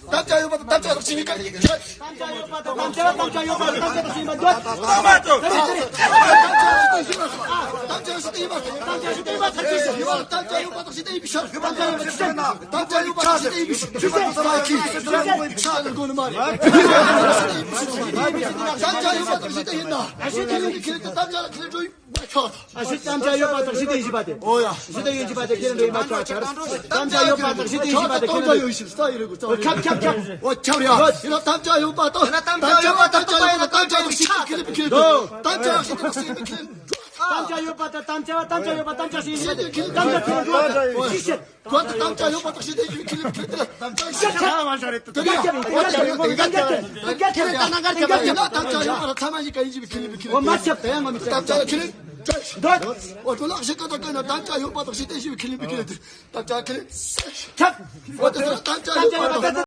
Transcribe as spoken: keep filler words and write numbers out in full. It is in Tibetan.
དམ་བཅའ་ཡོད་པ་དང་དམ་བཅའ་དང་ཞིག་ཡིན་ག་དམ་བཅའ་ཡོད་པ་དང་དམ་བཅའ་དང་ཞིག་ཡིན་པ་འདོད། དམ་བཅའ་ཞིག་ཡིན་པ་དང་དམ་བཅའ་ཞིག་ཡིན་པ་ཐག་ཆོད་ཞིག་ཡོད་པ། དམ་བཅའ་ཡོད་པ་དང་ཞིག་ཡིན་པའི་ཕྱིར། དམ་བཅའ་ཡོད་པ་དང་ཞིག་ཡིན་པའི་ཕྱིར། ཕྱིར་ཕྱིར་ཕྱིར་ཕྱིར་དགོས་ནི་མ་རེད། དམ་བཅའ་ཡོད་པ་དང་ཞིག་ཡིན་ན། ཁྱེད་ཀྱི་ཁྱེད་ཀྱི་དམ་བཅའ་ལ་ཁྱེད་འགྲོ་ཡིན། ཨ་ཤི་དམ་བཅའ་ཡོད་པ་དང་ཞི་བདེ་ཡིན་པ་དེ། ཨོ་ཡ། ཞི་བདེ་ཡིན་པ་དེ་ཁྱེད་རང་འདྲ་ཡིན་པ་ཆོག་ཆར། དམ་བཅའ་ཡོད་པ་དང་ཞི་བདེ་ཡིན་པ་དེ་ཁྱེད་རང་འདྲ་ཡོད་ཤི་ས་ཡི་རེད་གོ་ཚ། ཁྱབ་ཁྱབ་ཁྱབ། ཨོ་ཁྱབ་རེད་ཨ། ཡིན་ན་དམ་བཅའ་ཡོད་པ་དང་། དམ་བཅའ་ཡོད་པ་དང་དམ་བཅའ་ཡོད་པ་དང་དམ་བཅའ་ཡོད་པ་ཞི་བདེ་ཁྱེད་རང་ཁྱེད་རང་དམ་བཅའ་ཞི་བདེ་ཁྱེད་རང་། དམ་བཅའ་ཡོད་པ་དང་དམ་བཅའ་དམ་བཅའ་ཡོད་པ་དམ་བཅའ་ཞི་བདེ་ཁྱེད་རང་དམ་བཅའ་ཁྱེད་རང་འདྲ་ཡོད་ཤི་ས། ཁོ་ཚོ་དམ་བཅའ་ཡོད་པ་དང་ཞི་བདེ་ཡིན་ཁྱེད་ལ་ཁྱེད་ལ་དམ་བཅའ་ཡོད་པ་དང་ཞི་བདེ་ཡིན་ན་དམ་བཅའ་ཡོད་པ་ལ་ཚང་མ་ཡིན་ག་ཡིན་གྱི་ཁྱེད་ལ་ཁྱེད་ལ་དམ་བཅའ་ཡོད་ཁྱེད་ལ་འོ་དོ་ལག་ཞིག་ག་དང་ཁྱེད་ལ་དམ་བཅའ་ཡོད་པ་དང་ཞི་བདེ་ཡིན་ཁྱེད་ལ་ཁྱེད་ལ་དམ་བཅའ་ཁྱེད་ལ་འོ་དེ་ཚོ་དམ་བཅའ་ཡོད་པ་དང་།